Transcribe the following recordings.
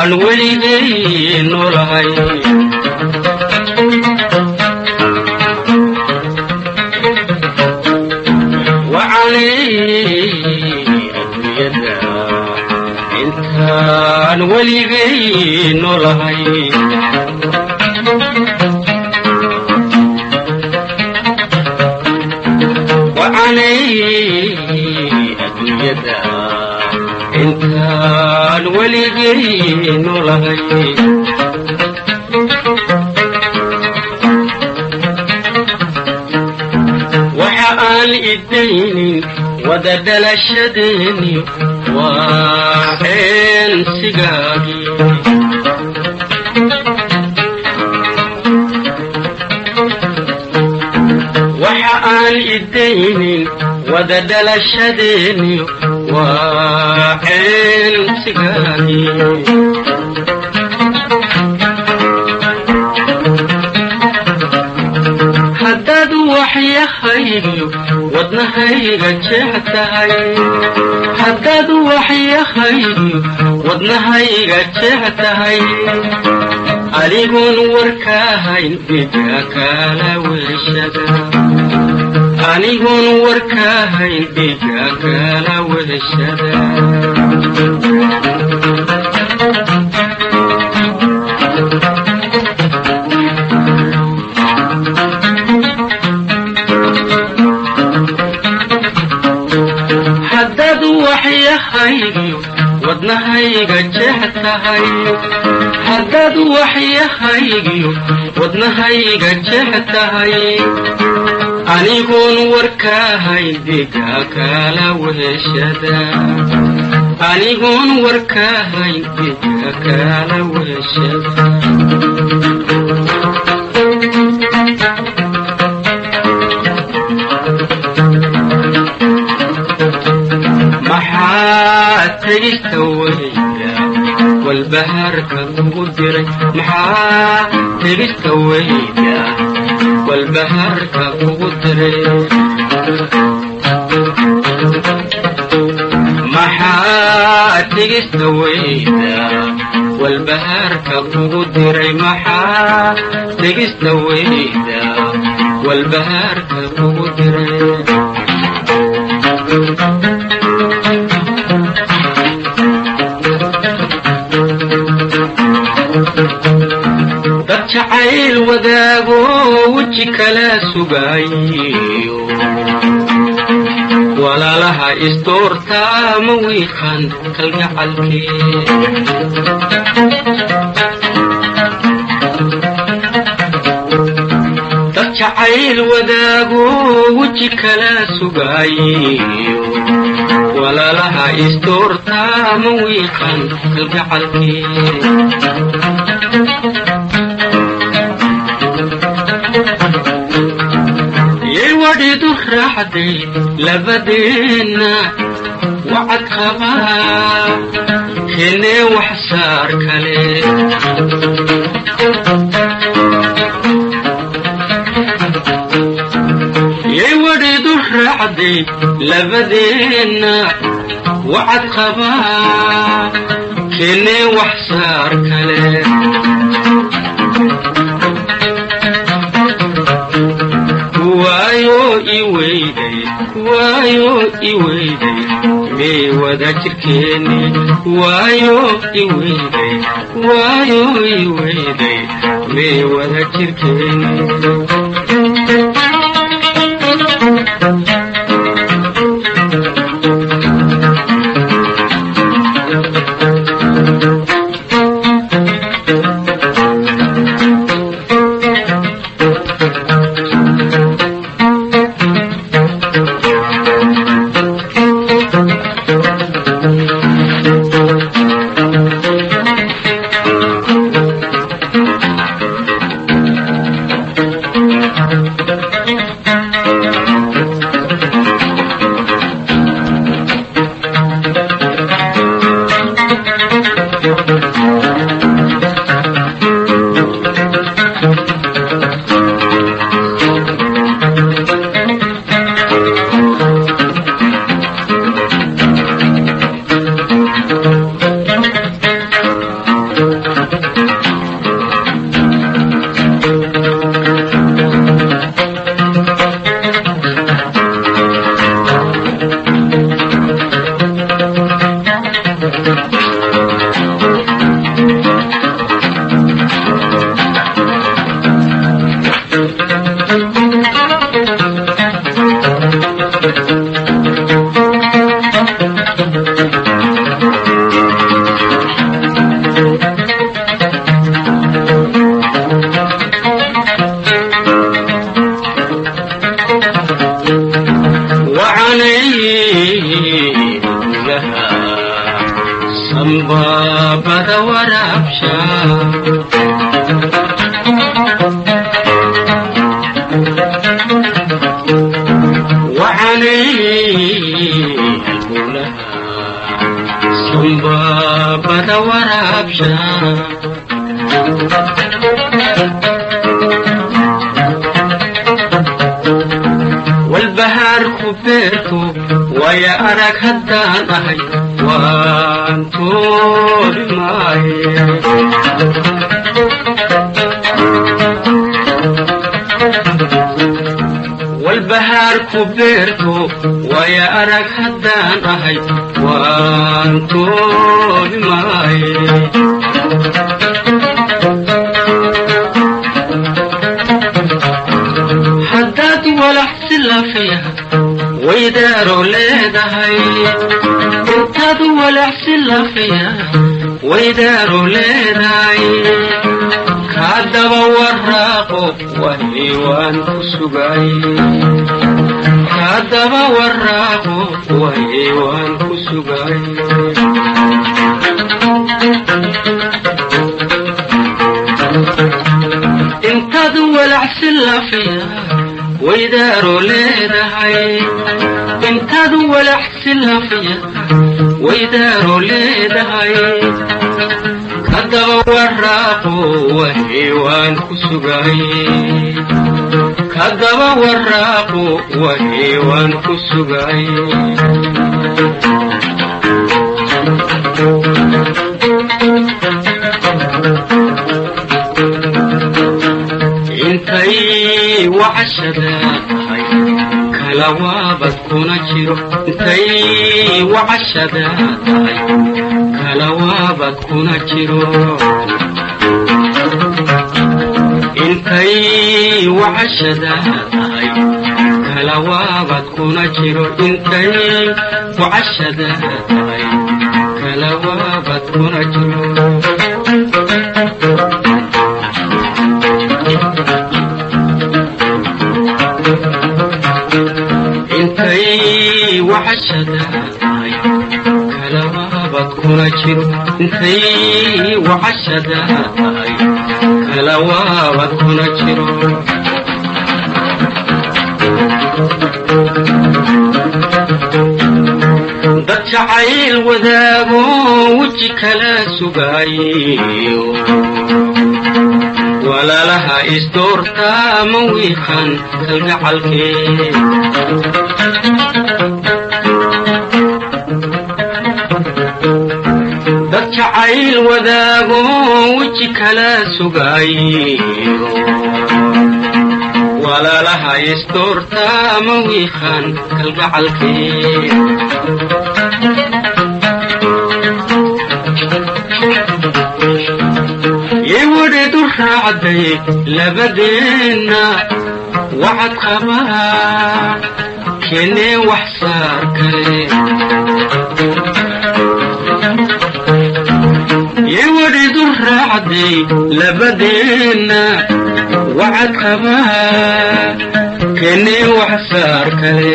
Intaan weligay noolahay. Wacalay adduunyada intaan weligay noolahay. Wacalay adduunyada intaan weligay noolahay. Waxa aan idaynin wada dhalashadeeni waa ceensigaagii. Waxa aan idaynin wada dhalashadeeni waa ceensigaagii. Haddaad waxyahaygiyo wadnahayga jeex tahay, haddaad waxyahaygiyo wadnahayga jeex tahay, anigoon warkaahayn dhiga kala weheshada, anigoon warkaahayn dhiga kala weheshada. Haddaad waxyahaygiyo wadnahayga jeex tahay, haddaad waxyahaygiyo wadnahayga jeex tahay, anigoon warkaahayn dhiga kala weheshada, anigoon warkaahayn dhiga kala weheshada. Maxaa tegista weyda walbahaarka kugu diray? Maxaa tegista weyda walbahaarka kugu diray? Maxaa tegista weyda walbahaarka kugu diray? Maxaa tegista weyda walbahaarka kugu diray? Dad jacayl wadaago weji kala sugaayo, walaalaha isdoortaa ma wiiqan kalgacalkee. Dad jacayl wadaago weji kala sugaayo, walaalaha isdoortaa ma wiiqan kalgacalkee. Yay wadhidu raacday labadeenna wacad qabaa keenee wax saar kale. Yay wadhidu raacday labadeenna wacad qabaa keenee wax saar kale. Waayo i weyday, waayo i weyday, mee wada jirkeeni? Waayo i weyday, waayo i weyday, mee wada jirkeeni? Halbowlaha sanbaabada waraabsha. Wacanay halbowlaha sanbaabada waraabsha. Walbahaarku beerto waya arag haddaan ahay waan toori maaye. Walbahaarku beerto waya arag haddaan ahay waan toori maaye. Haddaad walax si lafiya waydaaro leedahay, intaad walax si lafiya waydaaro leedahay, kaadaba waraaqo wahi waan ku sugay, kaadaba waraaqo wahi waan ku sugay. Intaad walacsi lafiya waydaaro leedahay, intaad walaxsi lafiya waydaaro leedahay, kadaba waraaqo wahi waan ku sugay, kadaba waraaqo wahi waan ku sugay. Intay wacashada tahay kala waabad kuna jiro, intay wacashada tahay kala waabad kuna jiro, intay wacashada tahay kala waabad kuna jiro, intay wacashada tahay kala waabad kuna jiro. Intay wacashada tahay kala waabad kuna jiro, intay wacashada tahay kala waabad kuna jiro. Dad jacayl wadaago weji kala sugaayo, walaalaha isdoortaa ma wiiqan kalgacalkee. Dad jacayl wadaago weji kala sugaayo, walaalaha isdoortaa ma wiiqan kalgacalkee. Yewadheedu raacday labadeenna wacad qabaa keenee wax saar kale. Yewadheedu raacday labadeenna wacad qabaa keenee wax saar kale.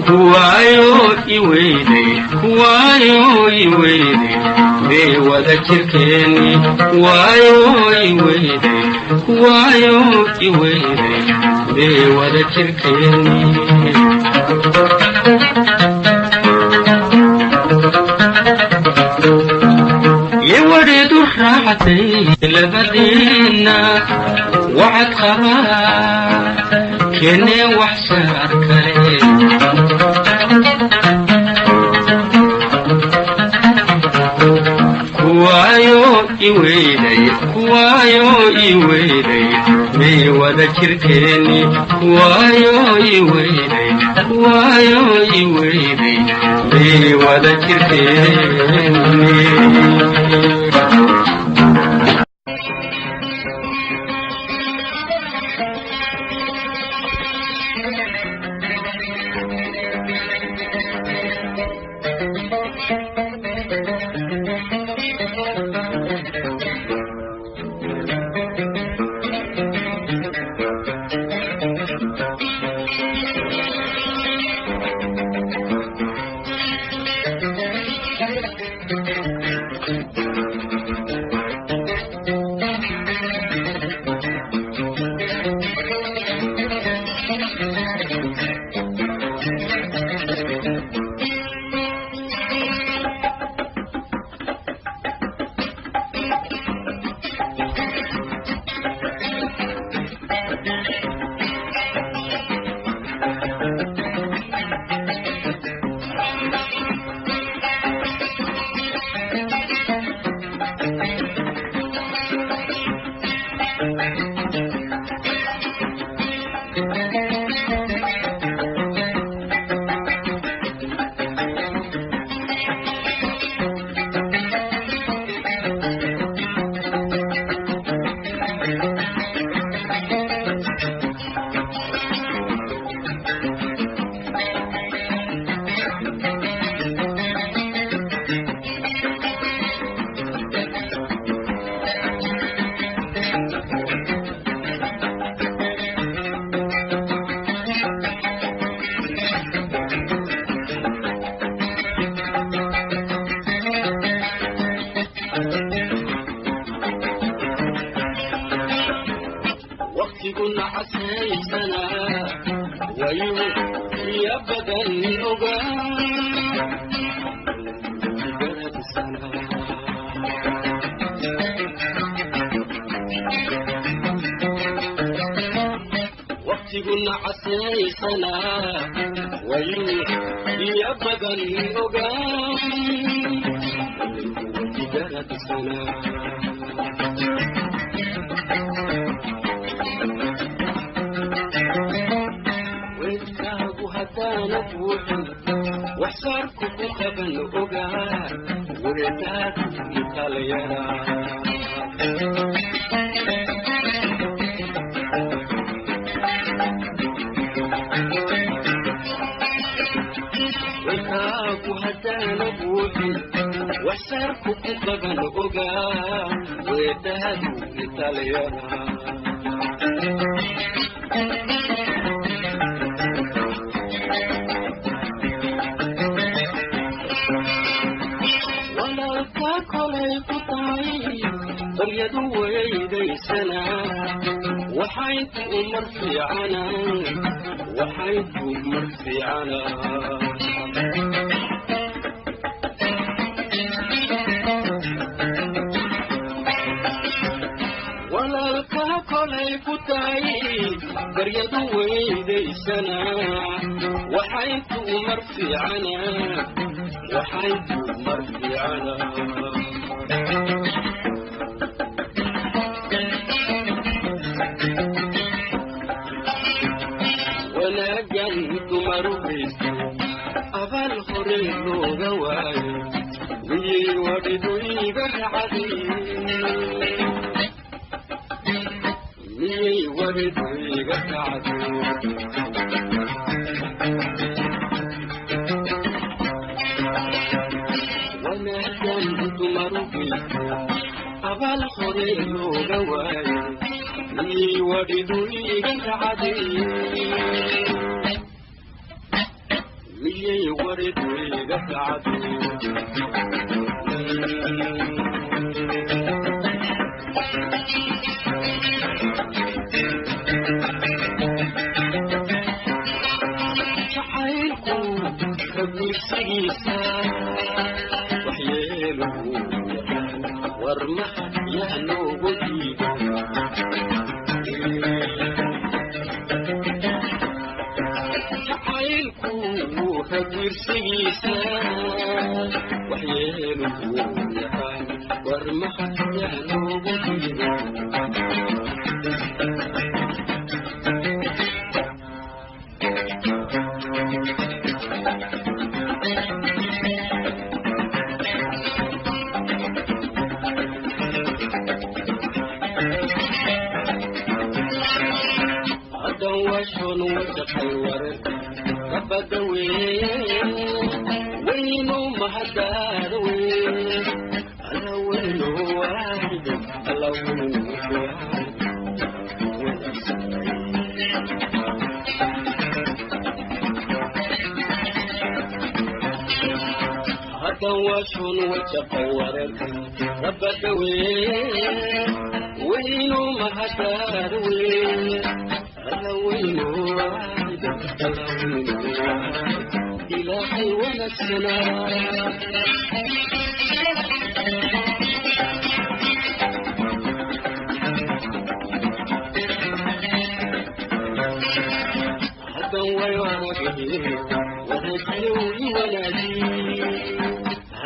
Kuwaayo iweyday, kuwaayo iweyday mee wada jirkeeni, kuwaayo iweyday, kuwaayo iweyday mee wada jirkeeni. Yewadheedu raacday labadeenna wacad qabaa keenee wax saar kale. Kuwaayo iweyday, kuwaayo iweyday mee wada jirkeeni, kuwaayo iweyday, kuwaayo iweyday mee wada jirkeeni.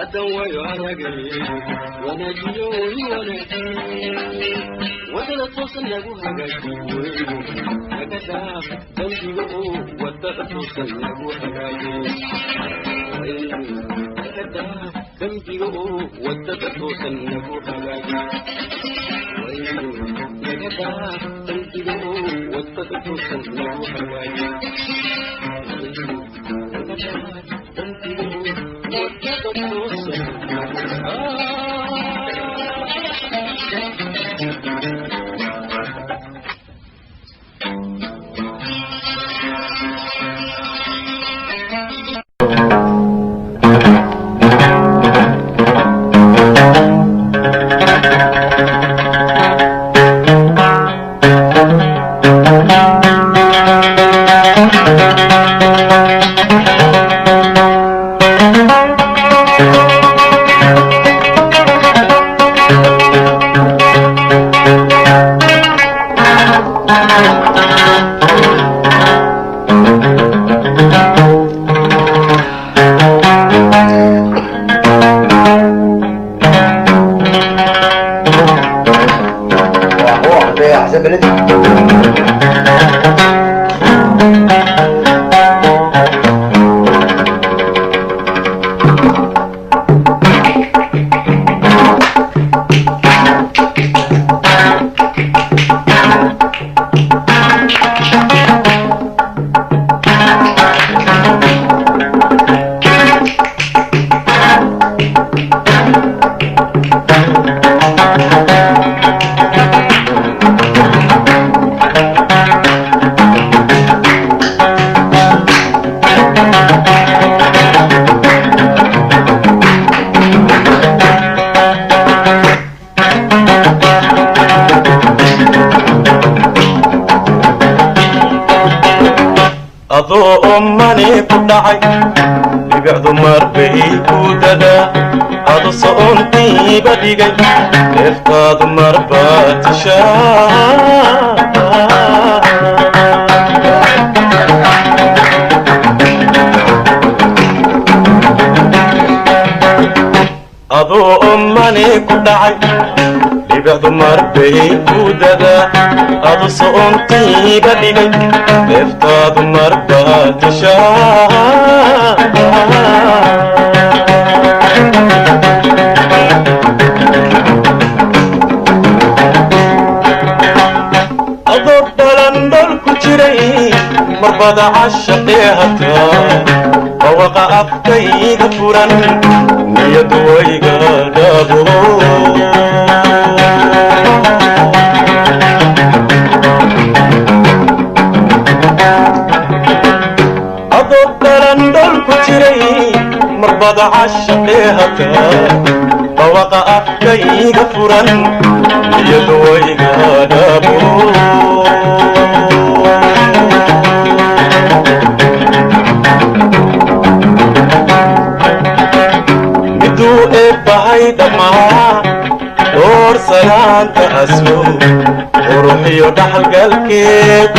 Haddan wayo aragay wanaajiyo wanaaji wadada toosan lagu hagaaji weygu naga dhaaf dambiga oo wadada toosan lagu hagaaji weygu naga dhaaf dambiga oo wadada toosan lagu hagaaji weygu naga dhaaf dambiga oo wadada toosan lagu hagaaji weygu naga dhaaf dambiga oo wadada toosan lagu هو حسين بلدي. Adoo ummani ku dhacay dhibicdu marbay ku dadaa adu soontiiba dhigay neeftaadu marbaa tishaa. Adoo ummani ku dhacay dhibicdu marbay ku dadaa adu soontiiba dhigay neeftaadu marbaa tishaa. Adoo dhalan dhol ku jiray marbada cashaqee hataa bawaqa afkayga furan niyadu wayga dhabo. Adoo dhalan dhol ku jiray marbada cashaqee hataa bawaqa afkayga furan niyadu wayga dhabo. Miduu eebbahay dhammaa door salaanta aslo quruxiyo dhaxalgalkeed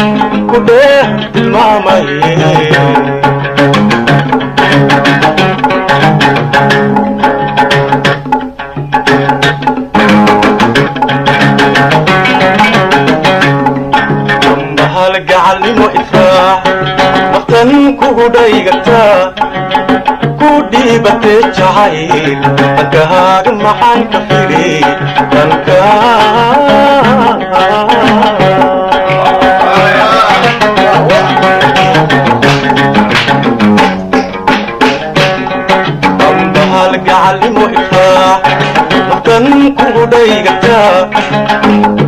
ku dheeh tilmaamaye. Dambahal gacalnimo ifraax naftan kugu dhaygataa ku dhiibatee jacayl dhankahaaga maxaan ka fili dhanka. Dambahal gacalnimo ifraax naftan kugu dhaygataa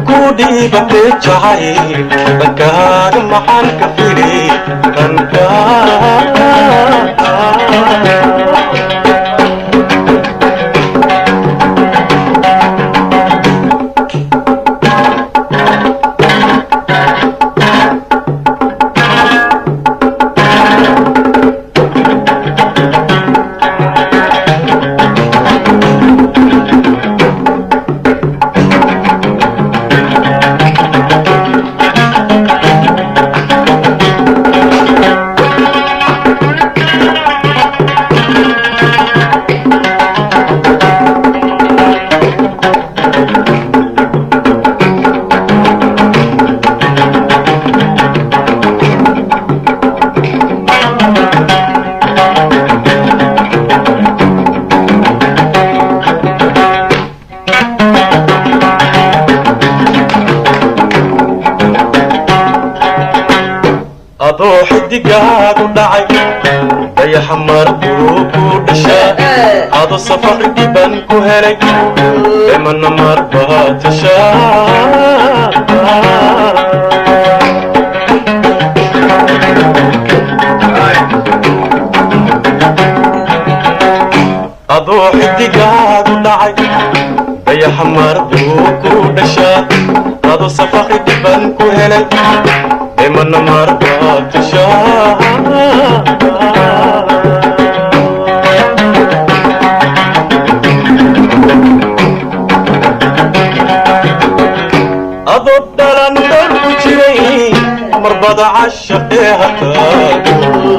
ku dhiibatee jacayl dhankahaaga maxaan ka fili dhanka. Adoo xidigaagu dhacay, dayaxa marbuu ku dhashaa. Ado safar dhiban ku helay, dhimana marbaa tashaa. Adoo xidigaagu dhacay, dayaxa marbuu ku dhashaa. Ado safar dhiban ku helay, dhimana marbaa tashaa. Adoo dhalan dhol ku jiray, marbada cashaqee hataa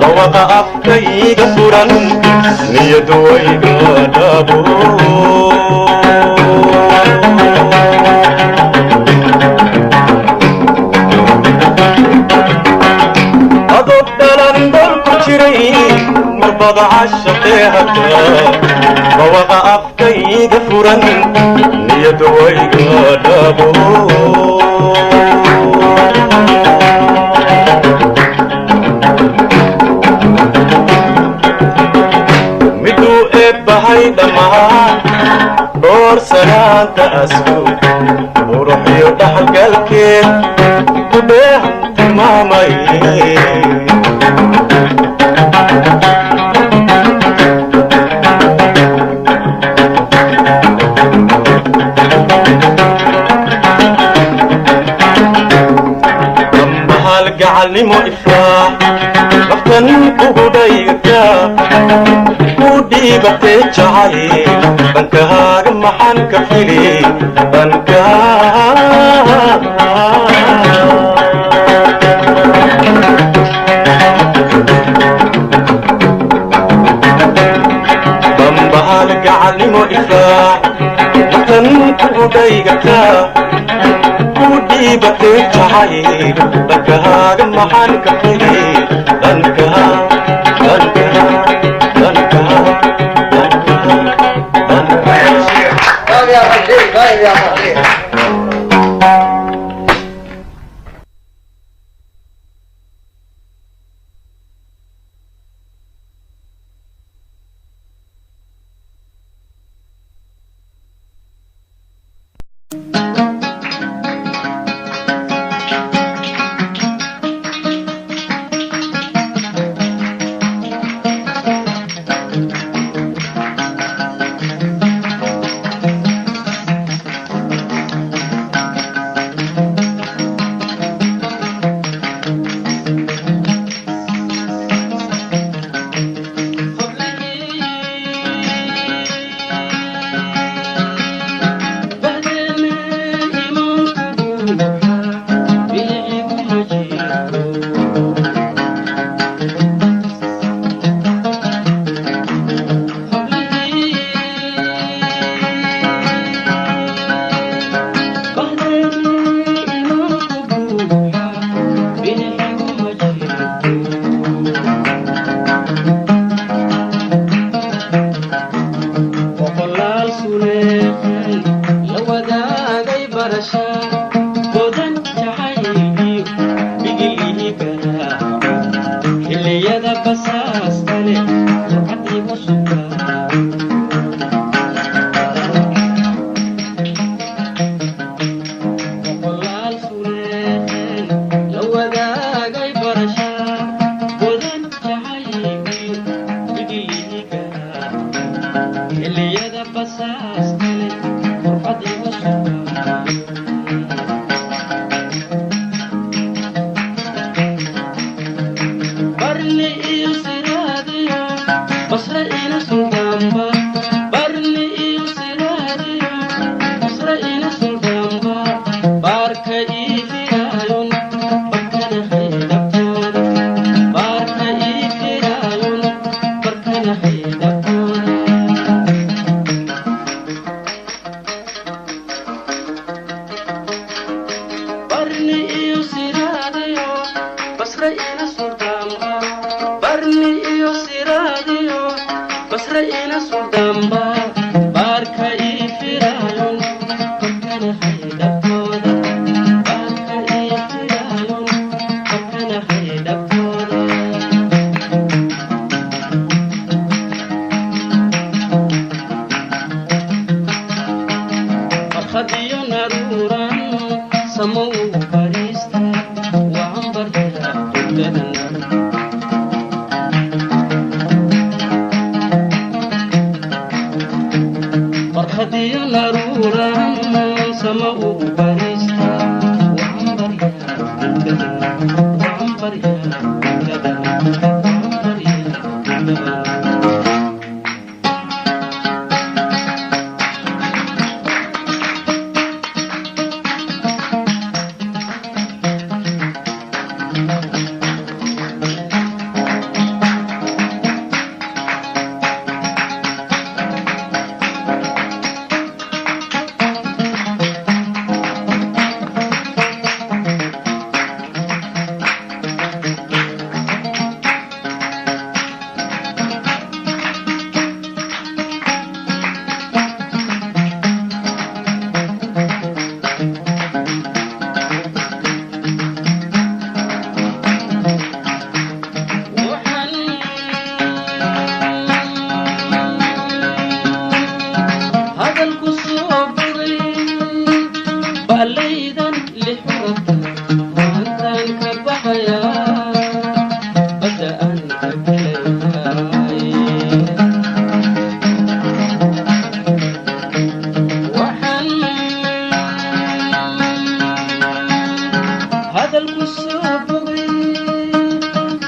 dhawaqa afkayga furan, niyadu wayga dhabo. Adoo dhalan dhol ku jiray, marbada cashaqee hataa dhawaqa afkayga furan, niyadu wayga dhabo. Miduu eebbahay dhammaan dhoor sanaanta asku quruxiyo dhaxalgalkeed ku dheehan tilmaamay. Dambahal gacalnimo ifraax, naftan kugu dhaygataa ku dhiibatee jacayl. Dhankaaga maxaan ka fili dhankaa? Dambahal gacalnimo ifraax, naftan kugu dhaygataa ku dhiibatee jacayl. Dhankaaga maxaan ka fili dhankaa, dhankaa, dhankaa, dhankaa, dhankaa? طيب يا فقير، طيب يا فقير. Boqolaal suleeqay la wadaagay barasha godan jacayliyo bigilihii garaaco, xilliyada basaaskale burcadiigu sugaa. Boqolaal suleeqay la wadaagay barasha godan jacayliyo bigilihii garaaco, xilliyada basaaskale burcadiigu sugaa. Barni iyo siraadiyo Basra ina suldaanba, barni iyo siraadiyo Basra ina suldaanba, baarka ii firaayon barkana haydabtooda, baarka ii firaayon barkana haydabtooda. Barni iyo siraadiyo Basra ina suldaanba, barni iyo siraadiyo Basra ina suldaanba, baarka ii firaayon barkana haydabtooda, baarka ii firaayon barkana haydabtooda. Aruuran sama ugu barista waan baryaa waan baryaa waan baryaa. Hadalku soo baday balaydan lixurata maantaan ka baxayaa badda aan ka gelayaay. Waxaan hadalku soo bogay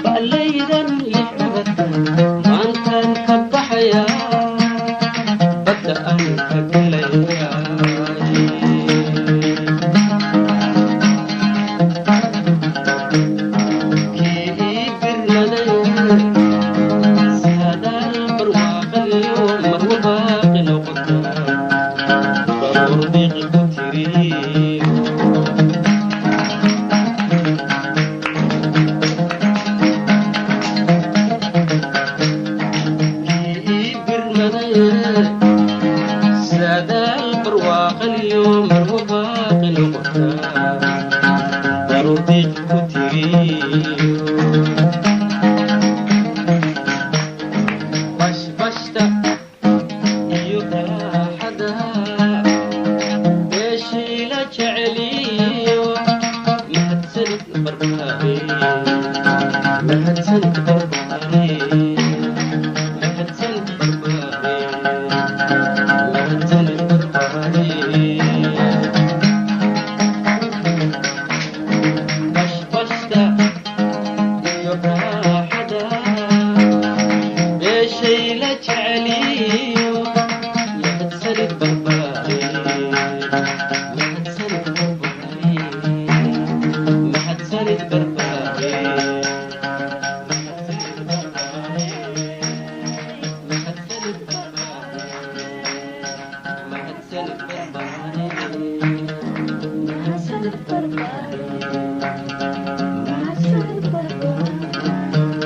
balaydan lixurata maantaan ka baxayaa badda aan ka gelayaay. Kii ii birmaday saadaal barwaaqaliyo marwo baaqi noqota baroor diiqi ku tiri. Kii ii birmaday saadaal barwaaqaliyo marwo baaqi noqota baroor diiqi ku tiri. Bashbashta iyo raaxada beeshii la jeceliyo mahadsanid barbaare mahadsanid barbaare mahadsanid barbaare mahadsanid barbaare. Bashbashta iyo raaxada beeshay la jeceliyo mahadsanid barbaare mahadsanid barbaare mahadsanid barbaare mahadsanid barbaare mahadsanid barbaare mahadsanid barbaare mahadsanid barbaare.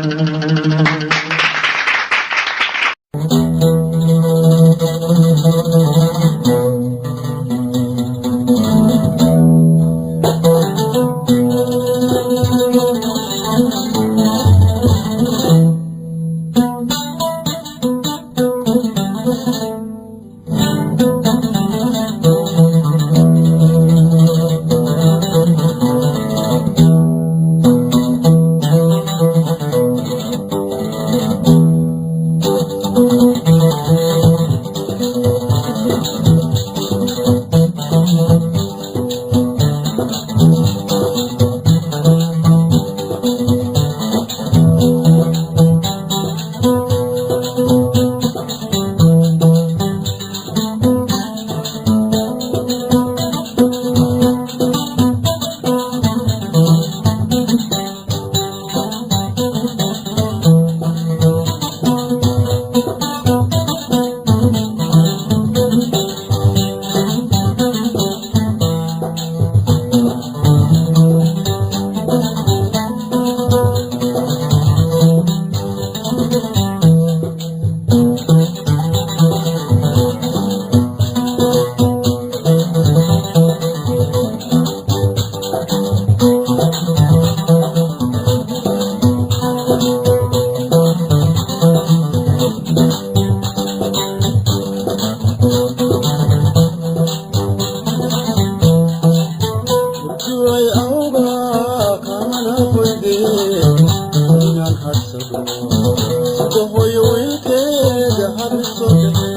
Way awga kamana qoyde inaan harsado sida hooyo wiilkeeda habiso dhehe.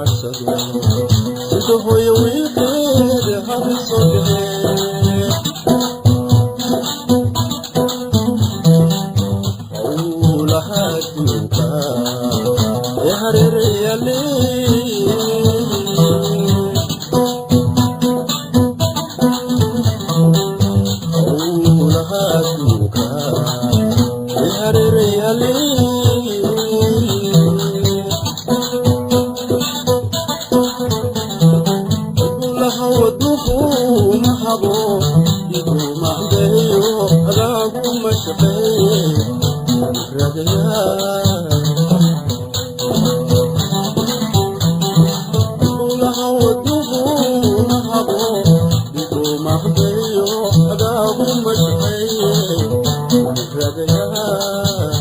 Harsado sida hooyo wiilkeeda hariso bixee. Howlaha adduunka ee hareerayale, howlaha adduunka ee hareerayale, laha waduhu ma habo igumahdeeyo adaaguma shaqeeye ragayaa. Laha waduhu ma habo igumahdeeyo adaaguma shaqeeye ragayaa.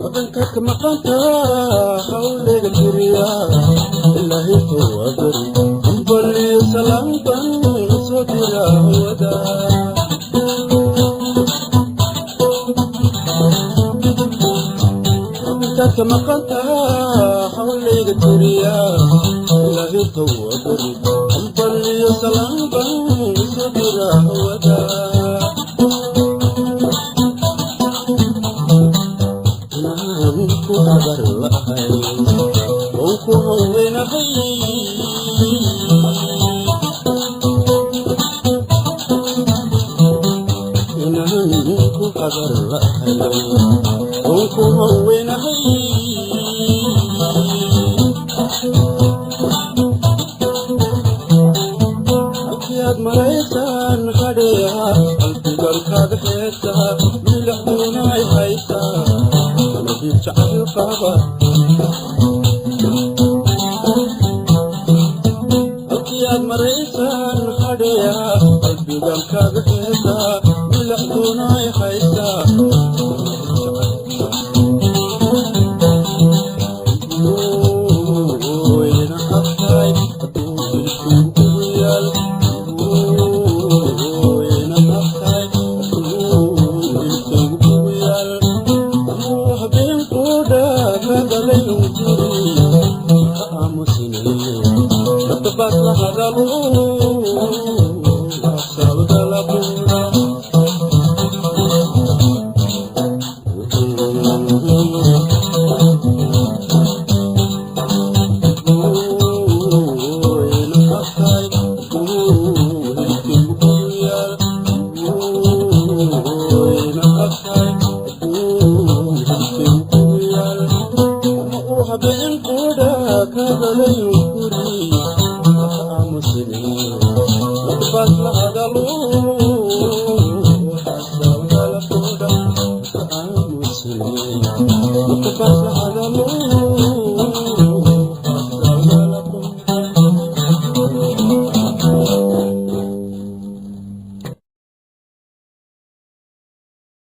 Wadanka maqanta hawlega jiriya ilaahay tawabari hambaliyo salaamban soo dira hawada. Wadanka maqanta hawlega jiriya ilaahay tawabari hambaliyo salaamban soo dira hawada. Inaan ku habar la'ahay oo ku haweenahay, inaan ku habar la'ahay oo ku haweenahay. Halkii aad maraysaan hadheeya qalbigan kaaga heesaa milaxduuna ay haysaa nadiib jacayl qaba. Halkii aad maraysaan hadheeya qalbigan kaaga heesaa milaxduuna ay haysaa. Wayna abtaay hadduu dilkuu kugu yaal, wayna abtaay hadduu dilkuu kugu yaal, amuu habeenkooda ka galay unguri ka aamusinay nabtabaas la hadalo asawdalabuna.